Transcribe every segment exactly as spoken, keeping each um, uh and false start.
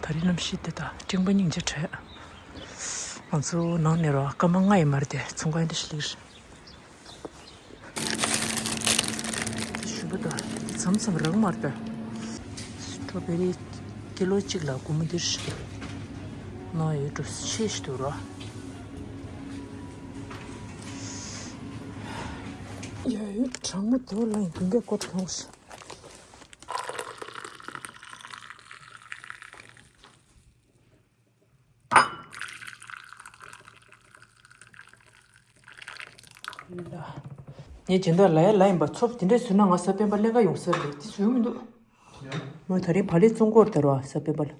ཨ་རི་གནམ་གཤིས་དེ་དང་སྤྲིན་པ་སྙིང་རྗེ་བྲལ། ང་ཚོ་ནང་ནས་རོ་སྐར་མ་ལྔ་ཡིན་མ་རེད་དེ་ཚོང་ཁང་འདི་ཞིག་ལིར། ཞུམ་པ་དང་མཚམས་མཚམས་རང་མ་རེད་དེ། སི་ཊོ་བེ་རི་ཀི་ལོ་གཅིག་ལ་སྒོར་མོ་འདིར་ཞིག་ནང་ཡོད་འགྲོ་ཆེ་ཞིག་འདུག་རོ། ཡ་ཡོད་གྲང་མོ་དེ་བ་ལ་ཡིན་དུང་གས་ཀོ་ཐོང་ཞིག་ངས་སྦྱིན་བདག་ལ་ཡ་ལ་ཡིན་པ་ཚོབ་དེ་འདྲས་ཟོས་ན་ང་ས་པན་པ་ལེན་ག་ཡོང་ས་རེད་དེ་ཟོས་མི་འདུག་ཡ། མོས་ད་རིང་བག་ལེབ་བཙོང་གོ་ར་ད་རོ་ས་པན་པ་ལ།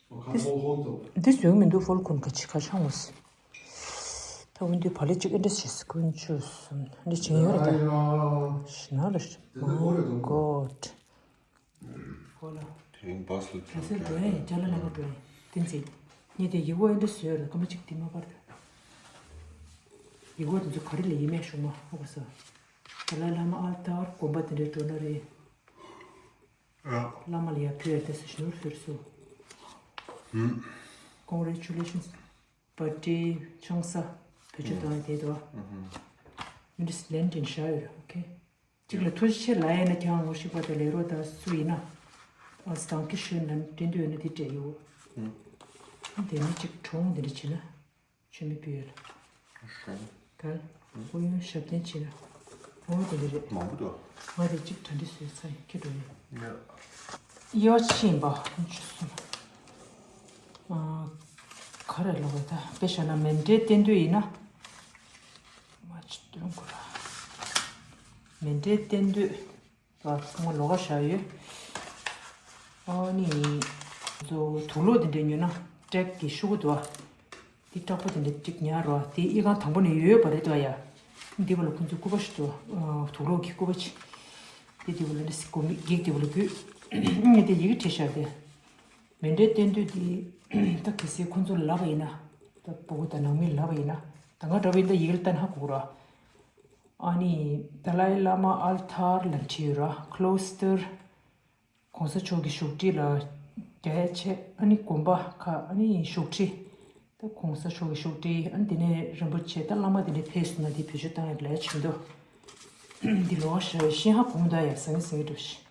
ཨོ་ཁ་འདི་ཧོལ་ཧོལ་དོ། འདི་ཟོས་མི་འདུག་ཧྥོལ་ཁོན་ག་ཅི་ག་ཆང་ངོས། ད་འོན་ཏེ་བག་ལེབ་གཅིག་ཨེ་འདྲས་བྱས་ཀུན་ཆུ་སུམ་འདི་བྱིན་ཡོད་རེད་ད། ཤི་ན་ལ་ཤི་མ་གོད། ཧོ་ལ། དེ་རིང་བཱས་ལ་ག་ཚོད་འགྲོ་ཡིན་ཅ་ལ་ལ་ག་འགྲོ་ཡིན་བསྟན་འཛིན། ངས་དེ་ཡི་གོ་ཨེ་འདྲ་བཟོས་ཡོད་རེད་སྐར་མ་གཅིག་དེ་མ་པར་དུ། ཡི་གོ་དེ་ཚོ་ག་རེ་ལ་ཡིན་མེད་ཤོག་མ་ཧོ་ག་ས། ཏཱ་ལའི་བླ་མ་ཨལ་ཏར་དགོན་པ་དེ་འདྲའི་འགྲོ་ན་རེད། བླ་མ་ལ་ཡ་ཕུལ་ཡ་དེ་སུ་ཞུ་ནོར་ཟེར་སུ། Congratulations birthday ཆང་ས་བེད་སྤྱོད་བཏང་ཡ་དེ་དོ། མི་འདྲ་ལན་དྲན་བཞག་ཡོད་རེད་ཨོ་ཁེ། གཅིག་ལ་ཐུགས་རྗེ་ཆེ་ལབ་ཡ་ན་ཁྱེད་རང་ངོ་ཤེས་པ་དང་ལས་རོགས་དང་སུ་ཡིན་ན། ཨ་སི་དང་ཀི་ཤོད་ན་དྲན་འདོད་ཡོད་ན་དེ་སྤྲད་ཡོད། དེ་ནི་གཅིག་གྲོང་དེ་འདྲ་བྱེད་ན། ཆུ་མིག་པི་ཡོད། ཧྲང་། གལ། ཨུ་ཡོན་ཞབས་བརྟན་བྱེད་ན། འོ་དེ་འདྲ་རེད། མང་པོ་འདུག་ང་དེ་གཅིག་གྲ་འགྲིག་བཟོས་ཚར་ཡིན་ཁྱེད་འགྲོ་ཡིན། ཡ། ཡོ་ཆི་ཡིན་པ་ཆུ་སོང་། ཨ། ག་རེ་ལོག་གི་ད་དཔེ་བཞག་ན་མེ་འདྲའི་བསྟན་དུས་ཡིན་ན། མ་ཆུ་སྟོན་དགོས་ར། མེ་འདྲའི་བསྟན་དུས། ད་ཚང་མ་ལོགས་ཀ་བཞག་ཡོད། ཨ་ནི། ཚོ་དུག་ལོག་དེ་འདྲ་ཉོས་ན་ཀྲེག་གི་ཤུ་གུ་འདུག་ཨ། དེ་དྲག་པོ་དེ་འདྲ་གཅིག་ཉར་རོ་དེ་ཨི་ཁང་དང་པོ་ནས་ཡོད་པ་རེད་འདུག་ཡ། འདི་བ་ལ་ཁོང་ཚོ་སྐུད་པ་ཞིག་འདུག་ཨ་དུག་ལོག་གི་སྐུད་པ་ཅིག་དེ་དེ་བ་ལ་ནི་སི་ཀོ་མི་གེག་དེ་བ་ལ་གུད། ངས་དེ་ཡི་གེ་བྲིས་བཞག་དེ། མེ་འདྲའི་བསྟན་དུས་དེ། ད་གལ་སྲིད་ཁོང་ཚོ་ལབ་པ་ཡིན་ན། ད་སྤུ་གུ་དང་ནང་མི་ལབ་པ་ཡིན་ན། ད་ང་འདྲ་བོ་ཡིན་ད་ཡི་གེ་ལ་ལྟ་ན་ཧ་གོ་གི་ར། ཨ་ནི། ཏཱ་ལའི་བླ་མ་ཨལ་ཐར་ལ་བྲིས་ཡོད་ར། ཁློ་སི་ཏར། གོང་ས་མཆོག་གི་བཞུགས་ཁྲི་ལ་རྒྱ་ཡ་ཆེ། ཨ་ནི་དགོན་པ་ཁག་ཨ་ནི་བཞུགས་ཁྲི། ད་གོང་ས་མཆོག་གི་བཞུགས་ཁྲི་ཨ་ནི་དེ་ནས་རིན་པོ་ཆེ་ད་བླ་མ་དེ་འདྲའི་ཕེབས་སོང་ན་དེ་བེད་སྤྱོད་བཏང་ཡག་ལས་བྱེད་འདུག་འདི་ལོ་ཤ་ཤིན་ཧ་གོང་ད་ཡ་ཟང་ཟིང་འགྲོ་ཤི།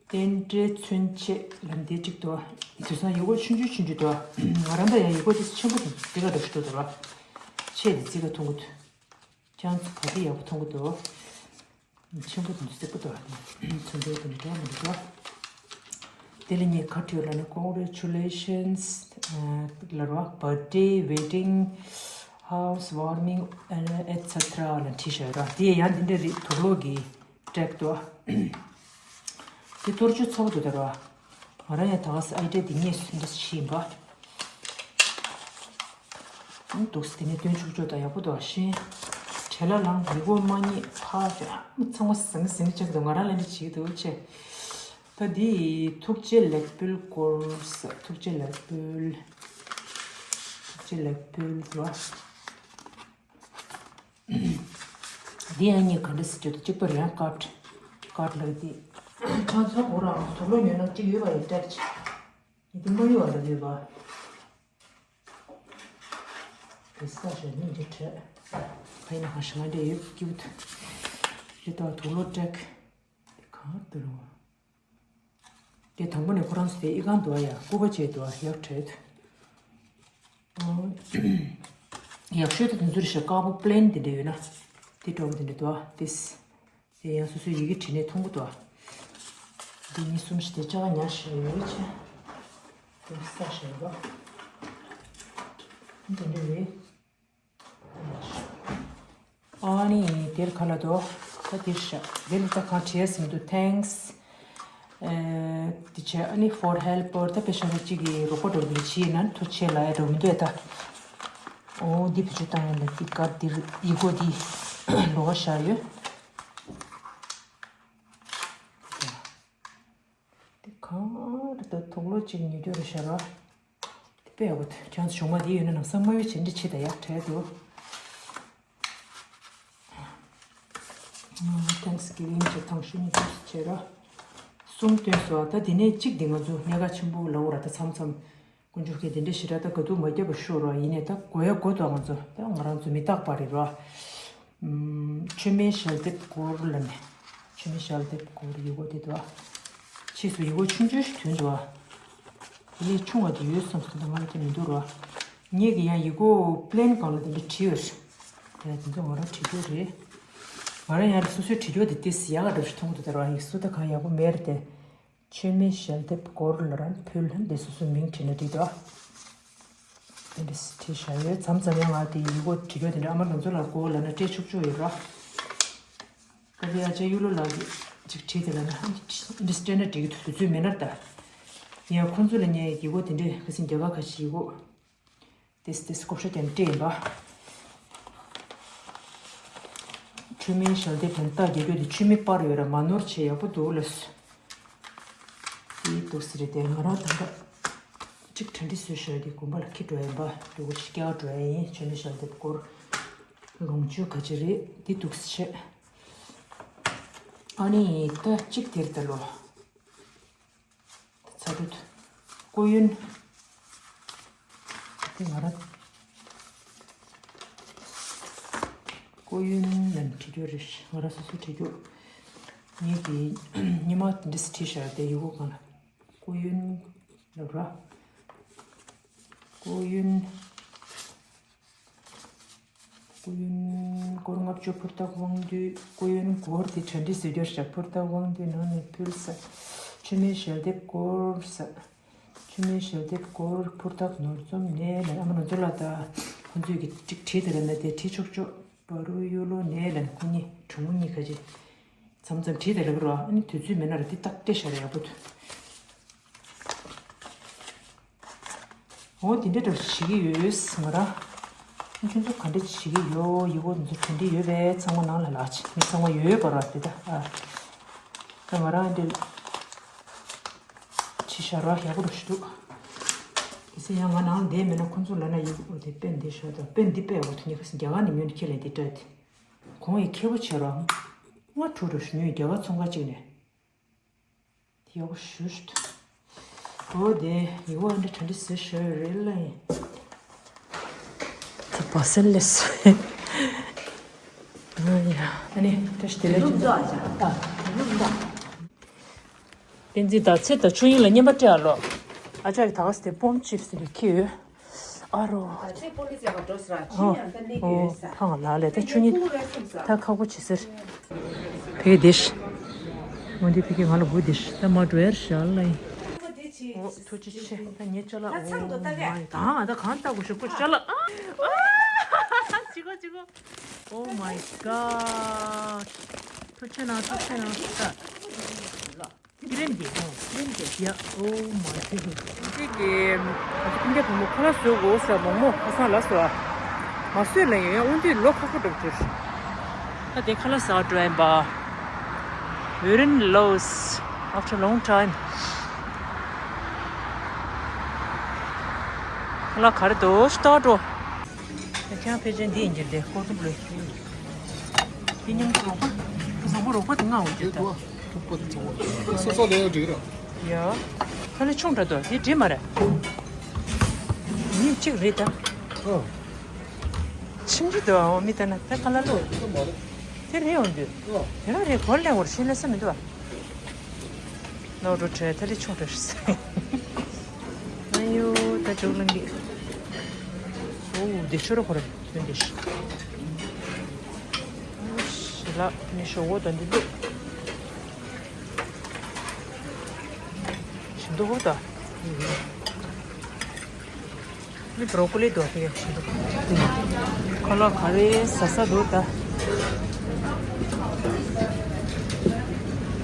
རྟེན་འབྲེལ་ཚུན་ཆད་ལམ་བདེ་གཅིག་ཏུ། དུས་སང་ཡི་གོ་ཆུང་ཆུང་ཆུང་ཆུང་དུ། ང་རང་ད་ཡང་ཡི་གོ་དེ་ཆེན་པོ་དང་དེ་ག་འདྲ་ཞིག་ཏུ་འདུག་ར། ཆེ་དེ་ཙི་ག་མཐོང་གི་འདུག་ཅང་ཙི་ག་དེ་ཡག་པོ་མཐོང་གི་འདུག་ཆེན་པོ་དང་ཙི་པོ་དང་ཚོན་པའི་དེ་འདྲ་མི་འདུག་དེ་ལ་ངས་ག་བྲིས་ལབ་ན་Congratulations ལབ་ར། Birthday, wedding, house warming, et cetera ལ་བྲིས་བཞག་ར། དེ་ཡང་འདི་འདྲ་རེད་དུག་ལོག་གི་ཀྲེག་ཏོ། དེ་གཏོར་ཆུ་ཚ་བོ་དུ་དར་བ། ང་རང་ཡང་ད་ག་ས་ཨའི་ཏྲེ་འདི་ངས་སུན་འདྲ་ཤི་ཡིན་པ། འདུག་སེ་དེ་ནས་སྟོན་ཆོག་ཆོག་དང་ཡག་པོ་འདུག་ཤིང་། བྲེལ་ལ་ལངས་མི་གོ་མ་རྙེད་ཕ་ཅག་ཚང་མ་ཟང་ཟིང་ཆགས་འདུག་ང་རང་ལ་འདྲི་བྱེད་འདུག་ཆེ། ད་འདི་ཐུགས་རྗེ་ལེགས་འབུལ་སྐོར་ས་ཐུགས་རྗེ་ལེགས་འབུལ། ཐུགས་རྗེ་ལེགས་འབུལ་རོ། འདི་ཡང་ངས་ག་འདྲ་ཟེར་གྱི་འདུག་གཅིག་པ་རེད་ཡང་ཀར་ཀར་ལ་འདི། ཁྱང་ཚོ་གོ་རང་དུག་ལོག་ཉོས་ན་གཅིག་ཡོད་པ་ཡིན་སྤྲད་ཀྱི། འདི་མ་ཡོད་པ་ལ་ཡོད་པ། དེ་ས་ཞོ་ནི་འདི་བྲེད། ཕ་ཡིན་ན་ཁ་ཤ་ང་འདྲ་ཡོད་ཀྱི་འདུག་འདི་ལྟ་བ་དུག་ལོག་སྤྲད་ཀྱི། འདི་གང་དུ་རུང་། དེ་དང་པོ་ནས་ཁོ་རང་ཚོ་དེ་ཨི་ཁང་དུ་ཡ་སྐུ་པ་བྱས་འདུག་ཡག་བྲེད། ཡག་ཤོས་དེ་དུང་ཟུར་ཞིག་དཀར་པོ་པི་ལེན་དེ་འདྲ་ཡོད་ན། དེ་འདྲ་བོ་དེ་འདྲ་འདུག་དེ། དེ་ཡང་སོ་སོའི་ཡི་གེ་བྲིས་ནས་མཐོང་གི་འདུག་དེ་གཉིས་གསུམ་ཞིག་དེ་ལྕགས་ཉར་ཞིག་ཡོད་ཅེ། དེ་ས་ཞིག་འདུག་དེ་འདྲ་རེད། ཨ་ནི་དེར་ཁ་ལ་དོ། ད་དེར་ཤ་དེ་ལ་ད་གང་བྲིས་ཟིན་འདུག thanks དེ་བྱས་ཨ་ནི་for helper ད་དཔེ་ཤ་ན་གཅིག་གི་རོགས་པ་འགྲོ་གི་ལ་བྱིས་ན་ཐུགས་ཆེ་ལ་ཡ་འགྲོ་མི་འདུག་ད། ཨོ་འདི་བེད་སྤྱོད་བཏང་ཡ་ལ་འདི་གར་འདིར་ཡི་གོ་འདི་ལོགས་ཀ་བཞག་ཡོད། དེ་གང་རེད་ད་དུག་ལོག་ཅིག་ཉོ་རྒྱུ་རེད་ཤག་ར། དེ་དཔེ་ཡག་པོ་འདུག་ཁྱོད་ཚོ་གཞུག་མ་དེ་ཡོད་ན་ལམ་སང་མ་ཡོད་བྱེད་འདི་བྱེད་ད་ཡག་བྲལ་འདུག Thanksgiving ཅེས་ཐང་ཤུ་ནི་ཇུས་བྱེད་ར། གསུམ་བཏོན་སོང་། ད་དེ་ནས་གཅིག་དེ་ང་ཚོ་གནད་འགག་ཆེན་པོ་ལབ་དགོས་ར། ད་མཚམས་མཚམས་དཀོན་མཆོག་གིས་དེ་འདྲ་ཞེ་དྲག་ད་དགའ་སྡུག་མ་བརྒྱབ་པ་ཤོར་ར། ཡིན་ནའི་ད་དགོས་ཡ་དགོས་ད། ང་ཚོ་ད་ང་རང་ཚོ་མི་རྟག་པ་རེད་ར། ཨུམ། མཆོད་མེའི་ཞལ་འདེབས་སྐོར་ལ་ནས། མཆོད་མེའི་ཞལ་འདེབས་སྐོར་ཡི་གེ་དེ་འདུག་ཨ། ཕྱིས་སུ་ཡི་གེ་ཆུང་ཆུང་ཞིག་ཐོན་འདུག་ཨ། དེ་ལས་ཆུང་བ་དེ་ཡོད་བསམ་སོང་། ད་ང་ལ་དེ་མི་འདུག་ར། ངེད་ཀྱི་ཡང་ཡི་གེ་པི་ལེན་སྒང་ལ་དེ་འདྲ་བྲིས་ཡོད་རེད། དེ་དེ་ཚོ་ང་རང་བྲིས་རྒྱུ་རེད། ང་རང་ཡང་སོ་སོའི་བྲིས་རྒྱུ་དེ་ཏོག་ཙམ་ཡག་ག་འདྲ་ཞིག་མཐོང་གི་འདུག་ད་རང་ཡིག་གཟུགས་ད་གང་ཡག་པོ་མེད་རེད་དེ། མཆོད་མེའི་ཞལ་འདེབས་སྐོར་ལ་རང་ཕུལ་ལྷན་དེ་སོ་སོའི་མིང་བྲིས་ན་འགྲིག་འདུག་ཨ། དེ་འདྲ་བྲིས་བཞག་ཡོད། མཚམས་མཚམས་ཡང་ང་དེ་ཡི་གེ་བྲིས་རྒྱུ་དེ་འདྲ་ཨ་མ་ང་ཚོ་ལ་དགོས་ལབ་ན་སྤྲད་ཆོག་ཆོག་ཡོད་ར། སྐབས་རེ་ཨ་ཅག་གཡུ་ལོ་ལགས་ཀྱིས་ཅིག་བྲིས་དེ་ལབ་ན་ཨ་ནི་འདི་སྤྲད་ན་འགྲིག་གི་འདུག་དུས་ཚོད་མེད་ན་ད། ཡང་ཁོང་ཚོ་ལ་ངས་ཡི་གེ་དེ་འདྲས་ཁ་སང་རྒྱ་གར་ཁ་ཤས་ཡི་གེ་ཏེས་ཏེས་བགོ་བཤའ་ཀྱང་སྤྲད་ཡིན་པ། མཆོད་མེའི་ཞལ་འདེབས་དང་རྟགས་རྒྱག་རྒྱུ་དེ་མཆོད་མེ་སྤར་ཡོད་ར། མ་ནོར་བྱས་ཡག་པོ་འདུག་ལབ་སོང་། དེ་འདུག་སེ་རེད་དེ། ང་རང་ད་ལྟ་གཅིག་གྲ་སྒྲིག་བཟོས་བཞག་དེ་དགོན་པ་ལ་འཁྱེར་འགྲོ་ཡ་ཡིན་པ། འདུག་ཞིག་རྒྱག་འགྲོ་ཡ་ཡིན། མཆོད་མེ་ཞལ་འདེབས་སྐོར་ལོངས་སྤྱོད་ག་ཅི་རེད་དེ་འདུག་སེ་བྱས། ཨ་ནི་ད་གཅིག་དེར་ད་ལོ། ཚ་དྲོད། སྐུ་ཡོན། དེ་ང་རང་། སྐུ་ཡོན་ལབ་བྲིས་རྒྱུ་རེད། ང་རང་སོ་སོས་བྲིས་རྒྱུ། ངེད་ཀྱིས་ཉི་མ་འདི་འདྲས་བྲིས་བཞག་དེ་ཡི་གེ་སྒང་ལ། སྐུ་ཡོན་ལབ་ར། སྐུ་ཡོན། སྐུ་ཡོན་སྐོར་ལྔ་བཅུ་ཕུར་ཐག་དབང་འདུས། སྐུ་ཡོན་སྐོར་དེ་གྲ་སྒྲིག་བཟོས་རྒྱུ་ཞབས་ཕུར་ཐག་དབང་འདུས་ནང་ནས་ཕུལ་ས། མཆོད་མེའི་ཞལ་འདེབས་སྐོར་ས། མཆོད་མེའི་ཞལ་འདེབས་སྐོར་ཕུར་ཐག་ནོར་འཛོམས་ནས་ལ། ཨ་མ་ནོར་འཛོམས་ལགས་དང་ཁོང་ཚོས་ཀྱི་ཅིག་བྲིས་དེ་ར་ན་དེ་བྲིས་ཆོག་ཆོག་བ་རུ་གཡུ་ལོ་ནས་ལ། ཁོ་གཉིས་གྲོགས་མོ་གཉིས་ཁ་ཅིག་མཚམས་མཚམས་བྲིས་དེ་ར་གི་རོ། ཨ་ནི་དུས་ཚོད་མེད་ན་ར་དེ་ཏག་སྤྲད་བཞག་ར་ཡག་པོ་འདུག་འོ་དེ་འདྲ་འདྲ་བྱེད་ཀྱི་ཡོད་ང་རང་། ཁྱོད་ཚོ་ག་འདྲ་བྱེད་ཀྱི་ཡོད། ཡི་གེ་འདི་ཚོ་ག་འདྲ་ཡོད་པས་ཚང་མ་ནང་ལ་ལགས་ཅི། མི་ཚང་མ་ཡོད་པ་ར་དེ་ད་ཨ། ད་ང་རང་འདི་ཕྱི་ཤར་བ་ཡག་པོ་རུ་ཞིག་འདུག་དེ་ཚེ་ཡང་ང་ནང་བསྡད་མེད་ན་ཁོང་ཚོ་ལ་ན་ཡི་གེ་འོ་དེ་པན་འདི་ཤོག་དང་པན་འདི་པས་འོ་དེ་ཉི་ཁ་སི་རྒྱ་གར་ནས་ཉོས་ནས་ཁྱེར་ལས་འདི་སྤྲད་དེ། གོང་ཡི་ཁེ་པོ་བྱེད་རོགས། ང་ཁྲུ་རུ་ཞུ་ཉོས་རྒྱ་གར་ཚོང་ཁང་གཅིག་ནས། དེ་ཡག་པོ་ཞུ་ཞུ། འོ་དེ་ཡི་གེ་འདི་གྲ་སྒྲིག་ཟེར་ཞུ་རེད་ལ་ཡིན། དེ་བ་སེ་ལེ་སོ། ཨ་ཡ། ཨ་ནི་བཀྲ་ཤིས་བདེ་ལེགས། ཨ། བསྟན་འཛིན་ད་ཚེ་ད་ཆོས་དབྱིངས་ལ་བརྙན་པར་སྤྲད་ཨ་ལོ། ཨ་ཅག་གི་ད་ག་སེ་དེ་པོམ་ཅིབ་སི་རེད་ཁྱེར་ཡོད། ཨ་རོ། ཨ་ཅེ་པོ་ལི་ཟེར་བ་འགྲོ་སྲ་ཅི་ཡང་ད་ནི་ཨོ་ཡོད་ས། ཕ་ང་ལ་ལས་ད་ཆུ་ཉིན་ད་ཁག་པོ་བྱེད་ཟེར། ཕ་གི་དེ་ཤི། འོ་འདི་ཕ་གི་ང་ལ་དགོས་དེ་ཤི་ད་མ་འགྲོ་ཡར་ཤ་ལ་ཡིན། ཨོ་ཐུགས་རྗེ་ཆེ། ད་ངའི་ཅ་ལག་ད་ཚང་དུ་ད་ག་ད་ད་གང་ལྟ་དགོས་ཤོག་ཅ་ལག་ཨ། ཅི་གོ་ཅི་གོ། Oh my god. ཐུགས་རྗེ་གནང་ཐུགས་རྗེ་གནང་ད། ཀི་རིམ་གྱི་ཧོ། ཀི་རིམ་གྱི། ཡ། Oh my god. འདི་གི་ང་ཚོ་ཀུན་ཀྱ་བུ་མོ་ཁ་ལག་བཟོ་དགོས་ཟེར་མོག་མོག་ཁ་སང་ལ་སོ། མ་བཟོས་ལ་ཡང་ཡང་འོན་ཏེ་ལོ་ཁག་པོ་འགྲོ་གྱུར། ད་དེ་ཁ་ལག་ཟ་འགྲོ་ཡིན་པ། We're in Laos after a long time. ཁ་ལག་ག་རེ་འདུག་ལྟ་འགྲོ། ད་ཁྱང་ཕལ་ཆེར་འདི་ཡིན་གྱི་རེད་ཀོ་ཏུ་ལོས། དེ་མཉམ་དུ་རོགས་པ། བཟང་པོ་རོགས་པ་དེ་ང་འོང་གྱུར་ད། ཐུག་པ་དེ་ཚོ་སོ་སོ་ལས་འགྲིག་ར། ཡ། ཁ་ལས་ཆུང་དྲགས་འདུག་དེ་འགྲིག་མ་རེད། མི་གཅིག་རེད་ད། ཨ། ཆིང་རི་འདུག་ཨ་མི་ལྟ་ན་ད་ཁ་ལ་ལོ། ད་མ་རེད། དེ་རེད་འོང་དུས། ཨ། དེ་རང་རེད་གོ་ལེ་འོར་ཤེས་ལེ་ས་མི་འདུག་ཨ། ནོར་འགྲོ་བྲལ་ཐ་ལི་ཆུང་དྲགས་ཤིག་ཟེར། ཨ་ཡོ་ད་ཇོག་ལང་གི། ཨོ་དེ་ཆོ་ར་ཁོ་ར་དོན་དེ་ཤི། ཨོ་ཤི་ལ་ནི་ཤོག་འོ་ད་འདི་འདུག་ཞིམ་འདུག་ཧོ་ད། ནི་བྲོ་ཀོ་ལི་འདུག་ཨ་ཕ་གི་ཞིམ་འདུག་ཁ་ལག་ག་རེ་ཟ་ས་འདུག་ད། དེ་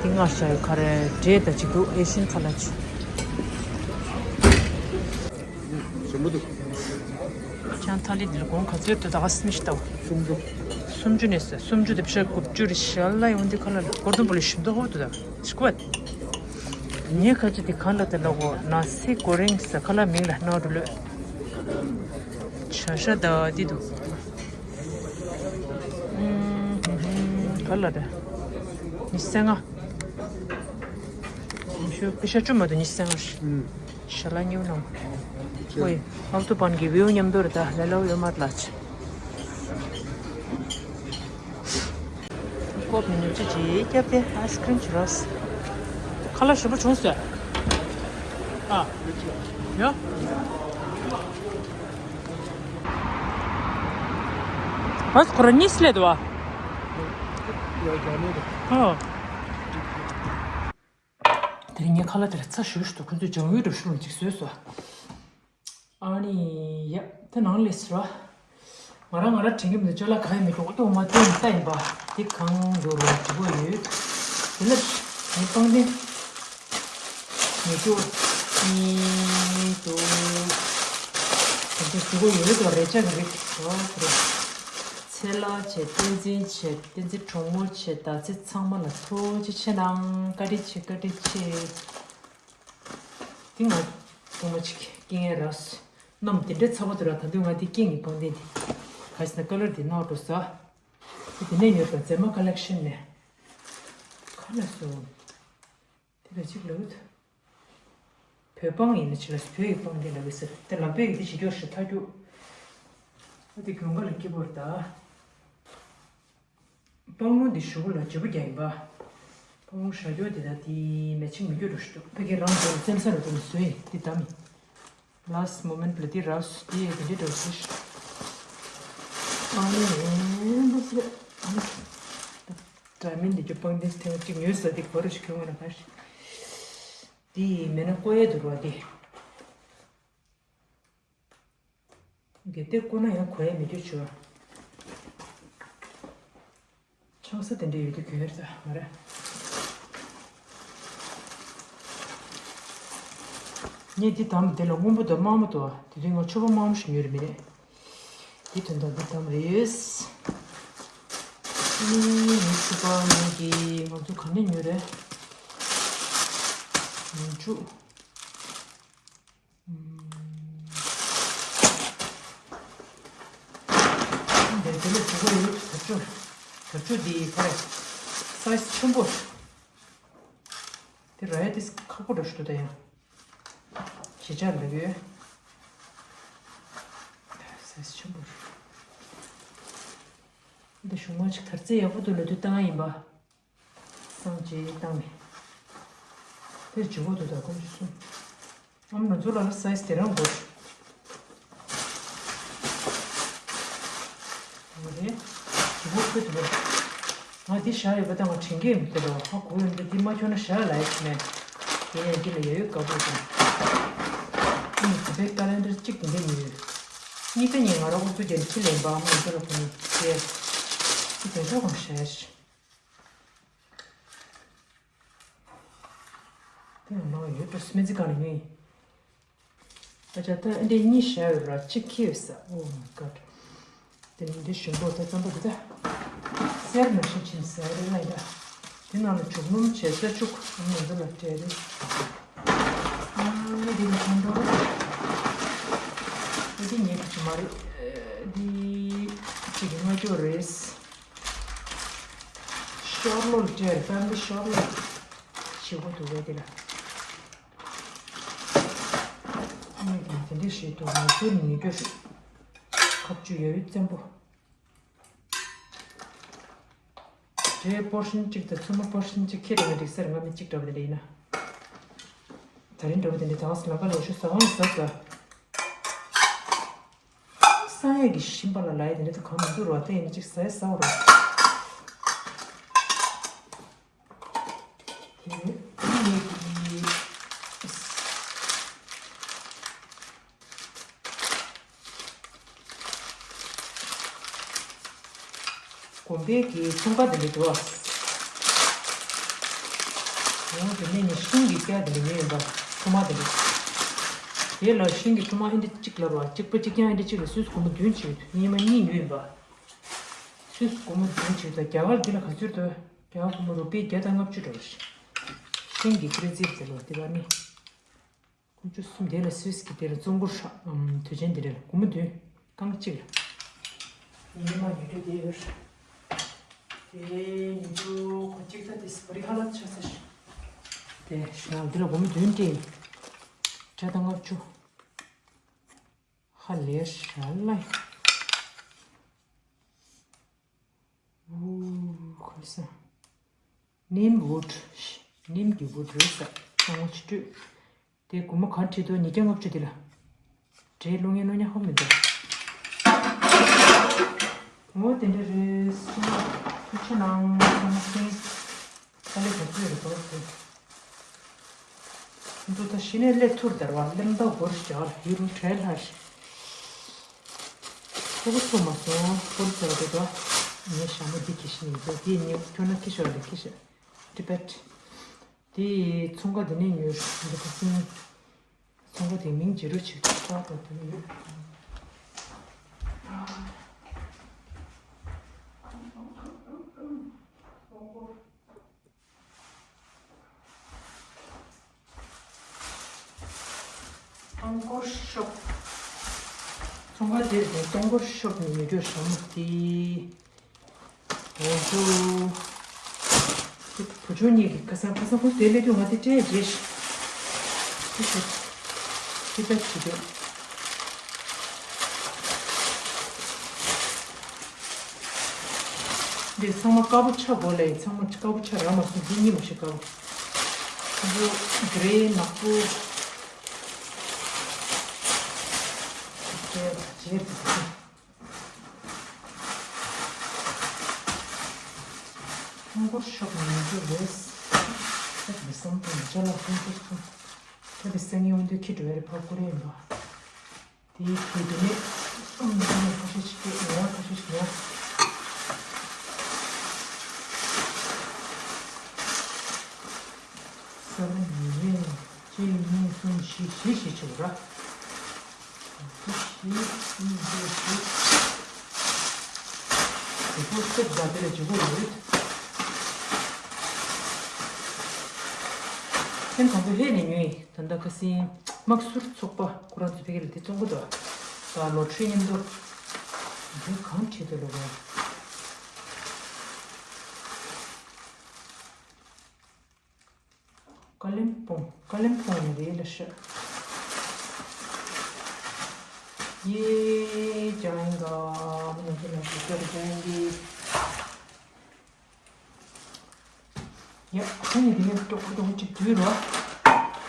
སྔར་བཞག་ཡོད་ག་རེ་འབྲས་ད་ཅིག་འདུག་ཨེ་ཤི་ཡན་ཁ་ལག་ཅིག་ཞིམ་པོ་འདུག་ཅང་ཐ་ལི་འདི་ལ་གོང་ག་ཚོད་འདུག་ད་ག་སེ་མི་ཤི་ལྟ་བ། སུམ་ཅུ། སུམ་ཅུ་ནས་ཟེར་སུམ་ཅུ་དེ་བཤད་དགུ་བཅུ་རེ་ཞལ་ལ་ཡོང་དུས་ཁ་ལག་ལ་གོར་དུམ་བུ་ལ་ཞིམ་འདུག་ཧོ་འདུག་ད་ཅིག་བ། ངས་ཁ་ཅིག་དེ་གང་ལ་དེ་ལ་གོ་ན་སི་གོ་རིང་ཟེར་ཁ་ལག་མིང་ལ་ནོར་འགྲོ་ལོས། བྱ་ཤ་ད་དེ་འདུག་ཨུམ། ག་ལ་རེད། ཉི་ཤུ་རྩ་ལྔ། ཤོ་པི་ཤ་ཅུ་མ་དུ་ཉི་སེང་ཤ་ལ་ཉིའུ་ནང་། ཝེ། ཨབ་ཏུ་པན་གི་བེའུ་མཉམ་དུ་རེད་ད་ལེ་ལོ་ཡོད་མ་ལ་ཆ། ཀོབ་ནི་ཉུ་ཅི་ཅི་སྐྱབས་ཏེ་ཨའི་སི་ཀྲིམ་ཅི་རོས། ཁ་ལག་ཞིམ་པོ་བྱུང་སོང་། ཨ། ཡ། ཨ་སི་ཁོ་ར་ཉིས་ལེ་དུ་བ། ཨ། དེ་རིང་ངས་ཁ་ལག་དེར་ཚ་ཞུ་ཞུ་དུ་ཁོ་ཚོས་ལྗང་ཡུས་འགྲོ་ཞུ་རུང་ཅིག་བཟོས་སོ། ཨ་ནི་ཡ། དེ་ནང་ལས་ཟེར་བ། ང་རང་ང་རང་དྲན་གྱི་མི་འདུག་ཅོ་ལགས་གང་ཡང་མི་འདུག་ཨོ་ཏོ་མ་བསྟན་ལྟ་ཡིན་པ། དེ་གང་འགྲོ་རུང་འགྲིག་གོ་ཡོད། དེ་ལ་ངའི་པང་གདན། ཉེ་ཅོ། གཉིས་འདུག་དེ་ཚོ་འགྲིག་གོ་ཡོད་དོ་རེ་ཅག་རེད་རོ་རེ། ཚེ་ལགས་བྱས་བསྟན་འཛིན་བྱས་བསྟན་འཛིན་གྲོགས་མོ་བྱས་ཟླ་ཚེ་ཚང་མ་ལ་ཐུགས་རྗེ་ཆེ་གནང་། བཀའ་དྲིན་ཆེ་བཀའ་དྲིན་ཆེ། དེ་ང་ཚང་མ་ཅིག་སྐྱེ་ངེས་ར། གནམ་དེ་འདྲའི་ཚ་བ་དུ་ར་ད་དུང་ང་དེ་སྐྱེ་ངེས་པང་གདན་དེ། ག་ཞིག་ན་ཀ་ལར་དེ་ནག་འགྲོ་ས། དེ་དེ་ནས་ཉོས་པ་མཛེས་མ་ཀ་ལེག་ཤན་ནས། ཁ་ལ་སོ། དེ་ལ་ཅིག་ལབ་ཡོད། བོད་པང་ཡིན་ན་ཅི་ལ་བོད་ཡི་པང་གདན་ལབ་ཡོད་ཟེར་དེ་ལམ་བོད་ཀྱི་དེ་ཞིག་སྐྱོར་ཞིག་ཐག་རྒྱུག་ཨ་དེ་དགུན་ཁ་ལ་སྐྱིད་པོ་རེད་ད། སྤང་ལུང་འདི་ཞུ་གུ་ལ་བརྗེ་པོ་རྒྱག་ཡིན་པ། སྤང་ལུང་ཞག་སྐྱོ་འདི་དང་དེ་མེ་ཆིང་མི་འགྱུར་རུ་ཞུ་ཕ་གི་རང་འདོད་སེམས་ས་རུ་འགྲོ་ནས་བཟོས་ཡིན་འདི་ད་མི། last moment ལ་འདི་རག་སུ་འདི་ཡི་འདི་འདྲ་འགྲོ་ཞུ་ཞུ། ཨ་ནི་འདི་སི་ཨ་ནི། འདྲ་མིན་འདི་རྒྱུ་སྤང་འདི་ཐེངས་གཅིག་ཉོས་ས་འདི་གོ་རུ་ཞིག་གྱོང་ངོ་ན་ག་ཞིག་འདི་མེད་ན་ཀོ་ཡེ་འདུག་རོ་འདི། གལ་ཏེ་བསྐུར་ན་ཡང་གོ་ཡ་མི་འདུག་ཆུ། ཆང་ས་དེ་འདྲ་ཡོད་དུས་གྱོན་ཡོད་ས་མ་རེད། ངས་འདི་དམ་དེ་ལ་སྔོན་པོ་དང་དམར་མོ་དང་དེ་དུས་ང་ཕྱུ་པ་དམར་མོ་ཞིག་ཉོས་རེད་མི་རེད། འདི་དོན་དག་འདི་དམ་རེད། ཨི་ནི་ཕྱུ་པ་ངས་ཀྱི་ང་ཚོ་ག་ནས་ཉོས་རེད། ཡང་ཕྱུ། འདི་འདི་ལ་ཞུ་གི་ཡོད། དར་ལྕོག་དར་ལྕོག་འདི་ག་རེ། སའི་ཛི་ཆེན་པོ། དེ་ར་ཡ་དེ་ཁག་པོ་འདྲ་ཞིག་འདུག་ད་ཡང་། ཞེ་ཆགས་འདུག་གི། སའི་ཛི་ཆེན་པོ། འདི་གཞུག་མ་ཅིག་དར་རྩེ་ཡག་པོ་འདུག་ལབ་དུས་བཏང་ཡིན་པ། སང་ཅིག་བཏང་མེད། དེ་བྱེད་དགོས་འདུག་ད་ཁོང་ཚོ་གསུམ། ཨམ་ང་ཚོ་ལ་ལ་སའི་ཛི་དེ་རང་དགོས། ཨ་རེ། བྱེད་དགོས་ཁོ་ཐུབ་པ། ང་འདི་བཞག་ཡོད་པ་ད་ང་དྲན་གྱི་མི་འདུག་རོ། ཧ་གོ་ཡོང་དུས་འདི་མ་ཁྱོན་ན་བཞག་ལ་ཡོད་མེད། དེ་ཡང་འདི་ལ་ཡ་ཡོད་དགའ་པོ་དང་། ཨ་ནི་བོད་པའི་ཀ་ལེན་ཌར་གཅིག་དེ་འདྲ་ཉོས་ཡོད། གཉིས་ཀ་ཉིན་ང་རང་ཨུ་ཚུགས་རྒྱབ་ཁྱི་ལེན་པ་ཨ་མ་ཚོ་ལ་གོ་ནས་བྱས། ཁྱི་དེ་ཚོ་གང་བྱས། དེ་ཡང་ནང་ཡོད་འགྲོ་སྨན་རྩིས་ཁང་ནས་ཉོས་ཡིན། ཨ་ཅག་ད་ཨ་འདྲས་གཉིས་བཞག་ཡོད་ར་གཅིག་ཁྱི་ཡོད་ས། Oh my god། དེ་ནི་འདི་ཞིམ་པོ་ད་རྩམ་པ་འདི་ད། གསེར་མ་ཤིང་ཆེན་ཟེར་རེད་ལ་ཡིན་ད། དེ་ནང་ལ་བྱུག་སྣུམ་བྱས་ས་བཅུག་ཨ་མ་ཚོ་ལ་སྤྲད་རེད། ཨ་ནི་འདི་ལ་ཁོང་ཁྲོ། འདི་ཉེ་གི་ཅི་མ་རེད། འདི་གཅིག་གི་ལྔ་སྐྱོར་རེད། ཤོར་ལོ་སྤྲད་ཕེ་མི་ལི་ཤོར་ལོ། ཞེ་པོ་འདུག་གས་འདི་ལ། ཨ་ནི་འདི་འདི་འདྲས་ཞིག་འདུག་ང་ཚོའི་ཉེ་སྐྱོར་ཁ་བཅུ་ཡོད་བཙན་པོ། འབྲས་པོར་ཤིན་གཅིག་དང་ཚོད་མ་པོར་ཤིན་གཅིག་ཁྱེད་རང་གི་རིག་གསར་ང་མི་གཅིག་འདྲ་བ་དེ་འདྲ་ཡིན་ན། ད་རིང་འདྲ་བ་དེ་འདྲ་ད་ང་ལམ་ཁ་ལ་ཤུ་ཟ་བ་ནི་ཟ་ཟ། ས་ཡ་གི་ཤིང་པ་ལ་ལའི་དེ་འདྲ་ད་གང་མི་འདུག་རོ། ད་ཡིན་ན་གཅིག་ཟ་ཡ་ཟ་བ་རོ། དེ་ནས་ངེད་ཀྱི་དགོན་པའི་གི་འཁྲུངས་སྐར་དེ་འདྲ་འདུག་ཨ། འོ་དེ་ནས་ནི་ཤིང་གི་སྐྱ་དེ་འདྲ་ཉོས་ཡིན་པ། ཁུག་མ་དེ་འདྲ། དེ་ལ་ཤིང་གི་ཁུག་མ་ཨེ་འདྲ་གཅིག་ལབ་པ་གཅིག་པ་གཅིག་རྐྱང་ཨེ་འདྲ་གཅིག་ལ་སུས་སྒོར་མོ་བདུན་བྱེད་ཡོད་དུས་སྙེ་མ་གཉིས་ཉོས་ཡིན་པ། སུས་སྒོར་མོ་བདུན་བྱེད་དུས་རྒྱ་གར་འདི་ལ་ག་ཚོད་འདུག་རྒྱ་གར་སྒོར་མོ་རུ་པི་བརྒྱ་དང་ལྔ་བཅུ་འགྲོ་བ་རེད། ཤིང་གི་ཀི་རི་ཛིབ་དེ་ལོ་དེ་བ་ནི། ཁུ་བྱུག་གསུམ་དེ་ལ་སུས་ཀྱི་དེ་ལ་བཙོང་སྒོར་ཧྲ་ཨམ་དུས་ཆེན་དེ་འདྲ་ལ་སྒོར་མོ་བདུན་རྐང་གཅིག་ལ། ཉི་མ་ཉི་འདྲ་དེ་ཡོད། དེ་ཉི་འདྲ་གོ་གཅིག་ད་དེ་སི་པ་རི་ཧ་ལ་ཆ་ས་ཤི། དེ་ཞང་འདི་ལ་སྒོར་མོ་བདུན་སྤྲད། བརྒྱ་དང་ལྔ་བཅུ། ཧ་ལས་ཤ་ལ། ཨུ། ཁོ་ས། ནིམ་བུཌ། ནིམ་གྱི་བུཌ་རེད་ས། ཚང་མ་ཆུ་སྤྲོད། དེ་སྒོར་མོ་ག་ཁྲི་འདུག་ཉིས་བརྒྱ་ལྔ་བཅུ་འདི་ལ། འདྲའི་རླུང་ཡན་རླུང་ཉག་ཧོ་མི་འདུག་འོ་དེ་འདྲ་རེད། སོང་། ཐུགས་ཆེ་གནང་། ཚང་མ་སེང་། ཨ་ལེ་བ་ཚོས་རེ་བ་ཚོས། འདུག་ད་གཞི་ནས་སླེབས་ཐུར་དར་བ་སླེབས་མདའ་སྒོར་བཞག་ལ་ཡུ་རུ་བྲལ་ལྷ་ཞིག་ཁོ་བོ་ཚོ་མ་སོང་ཁོར་ཚོ་རེ་བ། ངས་ཞྭ་མོ་འདི་ཁྱེར་ཤི་ནས་འདུག་འདི་ཉིད་ཁྱོད་ན་ཁྱི་ཤོར་ལ་ཁྱི་ཤོར། ཏི་པེད། དེ་ཚོང་ཁང་དེ་ནས་ཉོས་རེད་འདི་ཁ་སང་། ཚོང་ཁང་དེ་མིང་བརྗེ་རོགས་བྱེད་ཀྱི་ཁ་དང་དེ་ནས་ཡོད། སྟོང་སྐོར་ཤོབ། ཚོང་ཁང་དེར་དེ་སྟོང་སྐོར་ཤོབ་ནས་ཉོས་རྒྱུ་ཞྭ་མོ་དེ། འོ་ཅོ། བུ་ཆུང་གཉིས་ཀྱིས་ཁ་སང་ཁ་སང་ཁོ་དེ་སླེབས་དུས་ང་དེ་སྤྲད་རྗེས། ཤི་ཤི། ཤི་ད་ཤི་དུས། འདི་ཚང་མ་དཀར་པོ་ཆ་དགོས་ལས་ཚང་མ་དཀར་པོ་ཆ་རག་མ་སོང་འདི་གཉིས་མ་ཤི་དཀར་པོ། འདི་གྲེ་ནག་པོ། ཁྱེར་ཁྱེར། ཧོང་ཀོར་ཤོག་ནས་ཉོ་རྒྱུ་རེད། ད་དེ་བསམ་དང་ཅ་ལག་ཧོང་ཀོར་ཚོ། ད་དེ་སང་ཉིན་འོང་དུས་ཁྱི་འགྲོ་བའི་རེ་ཕ་ཀུ་རེ་ཡིན་པ། དེའི་ཁྱི་དེ་ནས་ཨང་དེ་ནས་ཁ་ཤས་ཤིག་སྐྱེས་ཉོ་བ་ཁ་ཤས་ཤིག་ཉོ། ས་ལ་ཉི་མས་གཅིག་གཉིས་གསུམ་བཞི་བཞི་བཞི་བྱེད་ར། བཞི་གཉིས་བཞི་བཞི། དེ་ཚོ་སེབ་དང་དེ་ལ་བྱེད་དགོས་ཡོད། ཁྱེད་དང་པོ་ཧེ་ནས་ཉོས་ཡིན། ད་ལྟ་ཁ་སང་དམག་ཟུར་ཚོགས་པ་ཁོ་རང་ཚོ་ཕ་གི་ལ་དེ་བཙོང་གི་འདུག་ད་ལོ་ཁྲི་མཉམ་དུ་འདི་གང་བྲིས་འདུག་ལོ་གོ། ཀ་ལིམ་པོང་། ཀ་ལིམ་པོང་ནས་རེད་ལ་ཤག་ཡེ་ཅང་ག་མི་ནག་ཅི་ནག་ཅི་ཀར་ཅང་གི། ཡ་ཁོ་ནི་དེ་ནས་ཏོག་ཏོག་ཅིག་དུས་རོ།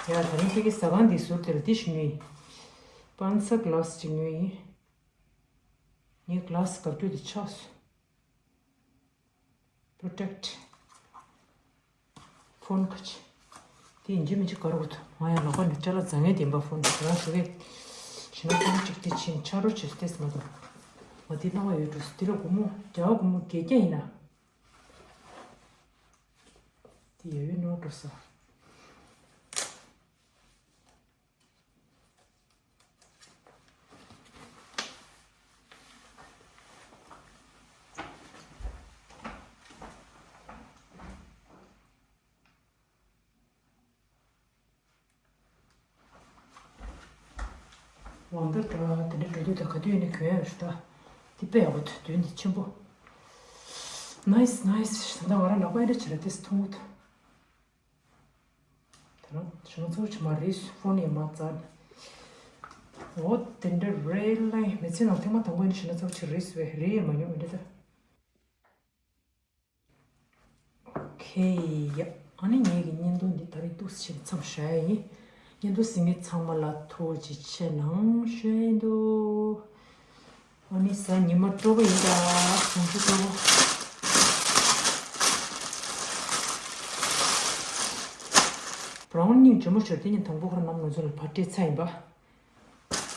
ཡ་ད་རིང་ཁྱེད་ཀྱི་ཟ་ཁང་འདི་ཟུར་དེ་ལ་འདི་ཞུ་ནི། པན་ས་གླ་སི་ཅིག་ཉོས་ཡིན། ངས་གླ་སི་ག་དུས་དེ་ཆགས་སོང་། Protect phone ཁ་ཆེ། དེ་ཡིན་གཅིག་མིན་གཅིག་ག་རེ་དགོས་འདུག་ང་ཡང་ལག་པ་ནས་སྐྲ་ལ་རྫ་ངན་ལྡན་པ་ཕོན་འདུག་ང་ཞུ་གི་ཞེ་ན་ཕོན་གཅིག་དེ་ཕྱིན་ཆ་རོ་བྱེད་སྟེ་མ་འདུག་ང་དེ་སྣང་བ་ཡོད་འགྲོ་སོང་། དེ་ལ་སྒོར་མོ་རྒྱ་སྒོར་མོ་བརྒྱད་བརྒྱ་ཡིན་ན། དེ་ཡ་ཡོད་ནོར་འགྲོ་སོང་། ཝང་ཏར་འདྲ་དེ་འདྲ་འགྲོ་དུས་ད་ག་དུས་ཡིན་ན་གྱོན་ཡོད་རེད་ད། དེ་དཔེ་ཡག་པོ་འདུག་དོན་དེ་ཆེན་པོ། Nice nice ད་ང་རང་ལག་པ་ཨེ་འདྲ་བྱེད་ར་དེ་མཐོང་གི་འདུག་ད་རང་ཞུ་ན་ཚོར་ཆེ་མ་རེད། ཕོན་ཡང་མ་བཙལ། འོ་དེ་འདྲ་རེད་ལ་མི་ཚེ་ནང་ཐེངས་མ་དང་པོ་ཡིན་ན་ཞུ་ན་ཚོར་ཆེ་རེད་ཟེར་བས་རེད་ཡང་མ་མྱོང་མི་འདྲ་ད། ཨོ་ཁེ་ཡ། ཨ་ནི་ངེད་ཀྱི་བརྙན་ཐུང་འདི་ད་རེས་འདུག་སེ་བྱས་ནས་མཚམས་བཞག་ཡ་ཡིན། བརྙན་ཐུང་གཟིགས་མཁན་ཚང་མ་ལ་ཐུགས་རྗེ་ཆེ་གནང་ཞུ་ཡ་ཡིན་འདུག་ཨ་ནི་གཟའ་ཉི་མ་སྤྲོ་པོ་ཡིན་ད། གཟའ་མཇུག་སྤྲོ་པོ། བྷ་རའུན་སྙིང་རྗེ་མོ་ཤོར་དེ་ཉིན་དང་པོ་ཁོ་རང་ནམ་ང་ཚོ་ལ་ཕར་སྤྲད་ཚར་ཡིན་པ།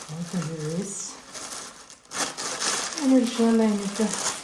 ཨོ་ཙི་ཧི་རེས། ཨ་ནི་ཤོ་ལ་ཡིན་ཙ།